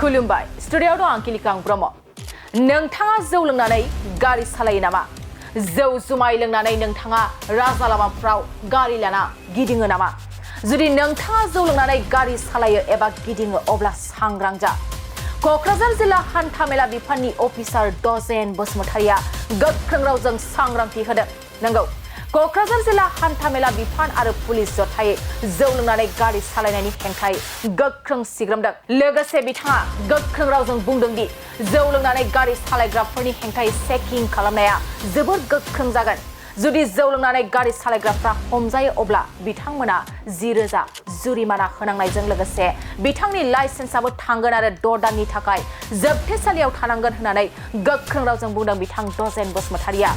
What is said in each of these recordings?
खुलुमबाय स्टुडियोआव दं आंकिलिका ब्रह्म नोंथाङा जौ लोंनानै गारि सालायो नामा जौ जुमाय लोंनानै नोंथाङा राजा लामाफ्राव गारि लाना गिदिङो नामा जुदि नोंथाङा जौ लोंनानै गारि सालायो एबा गिदिङो अब्ला सांग्रां जा क'क्राझार जिल्ला हान्थामेला बिफाननि अफिसार दजेन बसुमतारिया गोख्रों रावजों सांग्रांथि होदों नंगौ क'क्राझार जिल्ला हान्थामेला बिफान आरो पुलिस जथायै जौ लोंनानै गारि सालायनायनि हेंथायै गोख्रों सिग्रोमदों लोगोसे बिथाङा गोख्रों रावजों बुंदों दि जौ लोंनानै गारि सालायग्राफोरनि हेंथायै चेकिं खालामनाया जोबोर गोख्रों जागोन जुदि जौ लोंनानै गारि सालायग्राफ्रा हमजायो अब्ला बिथांमोना 10,000 जुरिमाना होनांनायजों लोगोसे बिथांनि लाइसेन्सआबो थांगोन आरो 6 दाननि थाखाय जोबथेसालियाव थानांगोन होननानै गोख्रों रावजों बुंदों बिथां दजेन बसुमतारिया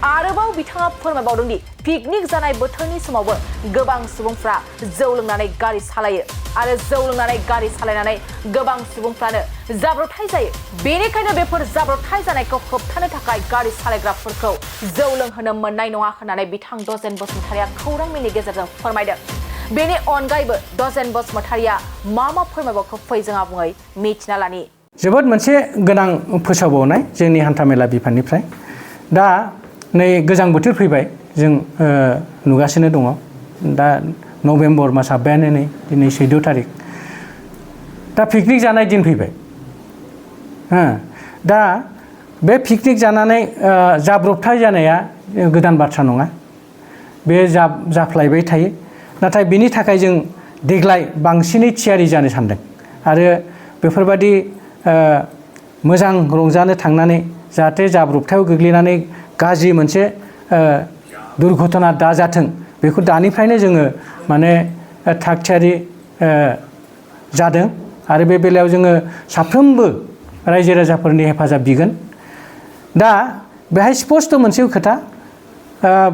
आरोबाव बिथाङा फोरमायबावदों दि पिकनिक जानाय बोथोरनि समावबो गोबां सुबुंफ्रा जौ लोंनानै गारि सालायो आरो जौ लोंनानै गारि सालायनानै गोबां सुबुंफ्रानो जाब्रबथाय जायो बेनिखायनो बेफोर जाब्रबथाय जानायखौ होबथानो थाखाय गारि सालायग्राफोरखौ जौ लोंहोनो मोननाय नङा होननानै बिथां दजेन बसुमतारिया खौरां मेलनि गेजेरजों फोरमायदों बेनि अनगायैबो दजेन बसुमतारिया मा फोरमायबावखो फै जों आबुङै मिथिना लानि जोबोद मोनसे गोनां फोसावबावनाय जोंनि हान्थामेला बिफाननिफ्राय दा नै गोजां बोथोर फैबाय जों नुगासिनो दङ दा नभेम्बर मास हाबबायानो नै दिनै 14 थारिख दा पिकनिक जानाय दिन फैबाय दा बे पिकनिक जानानै जाब्रबथाय जानाया गोदान बाथ्रा नङा बे जाफ्लायबाय थायो नाथाय बेनि थाखाय जों देग्लाय बांसिनै थियारि जानो सानदों आरो बेफोरबादि मोजां रंजानो थांनानै जाहाथे जाब्रबथायाव गोग्लैनानै गाज्रि मोनसे दुर्घटना दाजाथों बेखौ दानिफ्रायनो जोङो माने थागथियारि जादों आरो बे बेलायाव जोङो साफ्रोमबो रायजो राजाफोरनि हेफाजाब बिगोन दा बेहाय स्पष्ट मोनसे खोथा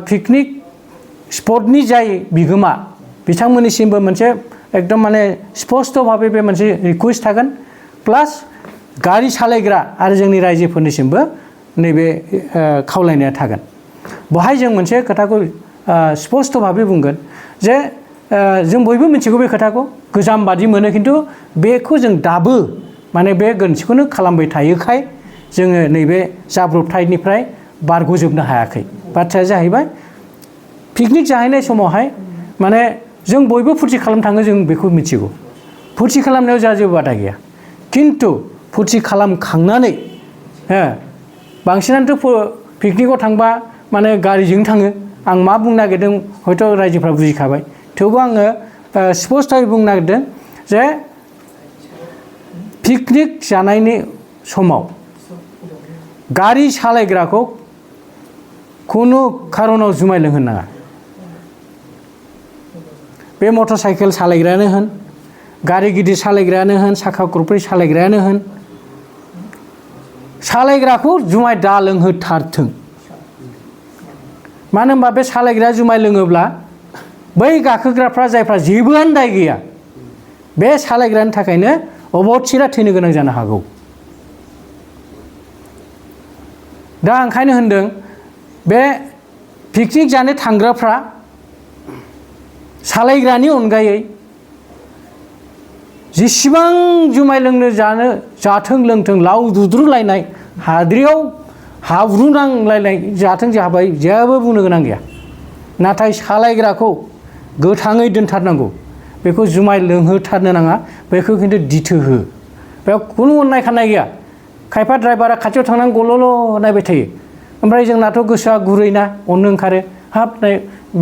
पिकनिक स्पटनि जाय बिगोमा बिथांमोननिसिमबो मोनसे एकदम माने स्पष्ट भाबै बे मोनसे रिक्वेस्ट थागोन प्लास गारि सालायग्रा आरो जोंनि रायजोफोरनिसिमबो नैबे खावलायनाया थागोन बहाय जों मोनसे खोथाखौ स्पष्ट भाबै बुंगोन जे जों बयबो मिथिगौ बे खोथाखौ गोजाम बादि मोनो खिन्थु बेखौ जों दाबो माने बे गोरोन्थिखौनो खालामबाय थायोखाय जोङो नैबे जाब्रबथायनिफ्राय बारग'जोबनो हायाखै बाथ्राया जाहैबाय पिकनिक जाहैनाय समावहाय माने जों बयबो फुरथि खालामनो थाङो जों बेखौ मिथिगौ फुरथि खालामनायाव जोंहा जेबो बादा गैया खिन्थु फुरथि खालामखांनानै बांसिनानोथ' पिकनिकआव थांबा माने गारिजों थाङो आं मा बुंनो नागिरदों हयथ' रायजोफ्रा बुजिखाबाय थेवबो आङो स्पष्टयै बुंनो नागिरदों जे पिकनिक जानायनि समाव गारि सालायग्राखौ खुनु खारनाव जुमाय लोंहोनो नाङा बे मटर साइकेल सालायग्रायानो होन गारि गिदिर सालायग्रायानो होन साखा खबब्रै सालायग्रायानो होन सालायग्राखौ जुमाय दा लोंहोथारथों मानो होनबा बे सालायग्राया जुमाय लोङोब्ला बै गाखोग्राफ्रा जायफ्रा जेबोआनो दाय गैया बे सालायग्रानि थाखायनो अबथिरा थैनो गोनां जानो हागौ दा ओंखायनो होनदों बे पिकनिक जानो थांग्राफ्रा सालायग्रानि अनगायै जेसेबां जुमाय लोंनो जाथों लोंथों लाव दुद्रुलायनाय हाद्रियाव हाब्रु नांलायनाय जाथों जाबाय जेबो बुंनो गोनां गैया नाथाय सालायग्राखौ गोथाङै दोनथारनांगौ बेखौ जुमाय लोंहोथारनो नाङा बेखौ खिन्थु दिथो हो बेयाव खुनु अननाय खाननाय गैया खायफा ड्राइभारा खाथियाव थांनानै गल'ल' नायबाय थायो ओमफ्राय जोंनाथ' गोसोआ गुरैना अननो ओंखारो हाब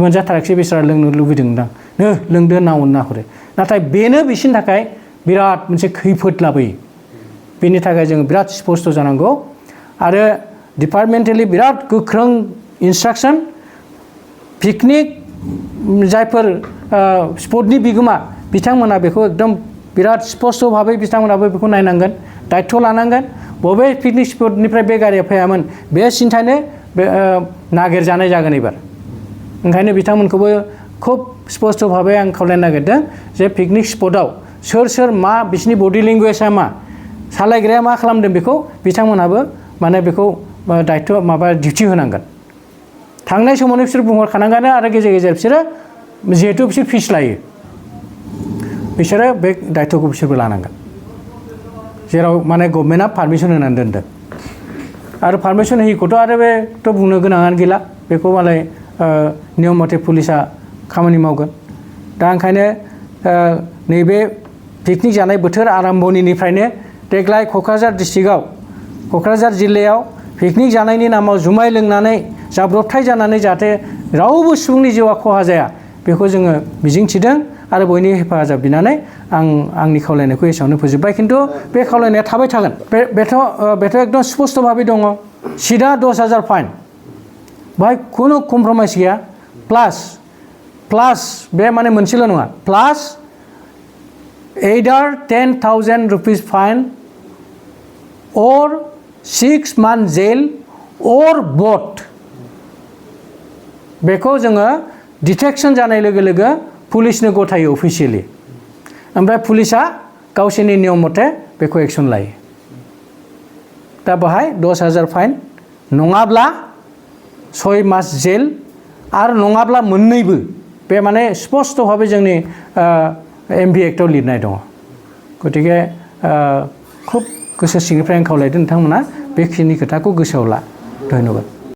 मोनजाथाराखिसै बेसोरा लोंनो लुबैदोंदां नो लोंदो होनना अनना हरो नाथाय बेनो बिसोरनि थाखाय बिराद मोनसे खैफोद लाबोयो बेनि थाखाय जोङो बिराद स्पष्ट जानांगौ आरो डिपार्टमेन्टेलि बिराद गोख्रों इन्सट्राक्सन पिकनिक जायफोर स्पटनि बिगोमा बिथांमोना बेखौ एकदम बिराद स्पष्ट भाबै बिथांमोनाबो बेखौ नायनांगोन दायथ' लानांगोन बबे पिकनिक स्पटनिफ्राय बे गारिया फैयामोन बे सिन्थानो बे नागिरजानाय जागोन एबार ओंखायनो बिथांमोनखौबो खुब स्पष्ट भाबै आं खावलायनो नागिरदों जे पिकनिक स्पटआव सोर मा बिसिनि बडि लेंगुवेजआ मा सालायग्राया मा खालामदों बेखौ बिथांमोनहाबो माने बेखौ दायथ' माबा डिउटि होनांगोन थांनाय समावनो बिसोर बुंहरखानांगोन आरो गेजेर गेजेर बिसोरो जिहेतु बिसोर फिस लायो बिसोरो बे दायथ'खौ बिसोरबो लानांगोन जेराव माने गभर्नमेन्टआ पारमिसन होनानै दोनदों आरो पारमिसन होयिखौथ' आरो बेथ' बुंनो गोनाङानो गैला बेखौ मालाय नियम मथे पुलिसा खामानि मावगोन दा ओंखायनो नैबे पिकनिक जानाय बोथोर आरम्भनिफ्रायनो देग्लाय क'क्राझार डिस्ट्रिक्टआव क'क्राझार जिल्लायाव पिकनिक जानायनि नामाव जुमाय लोंनानै जाब्रबथाय जानानै जाहाथे रावबो सुबुंनि जिउआ खहा जाया बेखौ जोङो मिजिंथिदों आरो बयनि हेफाजाब बिनानै आंनि खावलायनायखौ एसेयावनो फोजोबबाय खिन्थु बे खावलायनाया थाबाय थागोन बेथ' एकदम स्पष्ट भाबै दङ सिदा 10,000 फाइन बाहाय खुनु कमप्रमाइस गैया प्लास बे माने मोनसेल' नङा प्लास either 10,000 rupees fine or 6 months jail or both बेखौ जोङो डिटेक्शन जानाय लोगो लोगो पुलिसनो गथायो अफिसियेलि ओमफ्राय पुलिसा गावसोरनि नियम मथे बेखौ एक्शन लायो दा बाहाय 10,000 फाइन नङाब्ला 6 मास जेल आरो नङाब्ला मोननैबो बे माने स्पष्ट भाबै जोंनि एमभि एक्टआव लिरनाय दङ गतिके खुब गोसो सिंनिफ्राय आं खावलायदों नोंथांमोना बेखिनि खोथाखौ गोसोआव ला धन्यबाद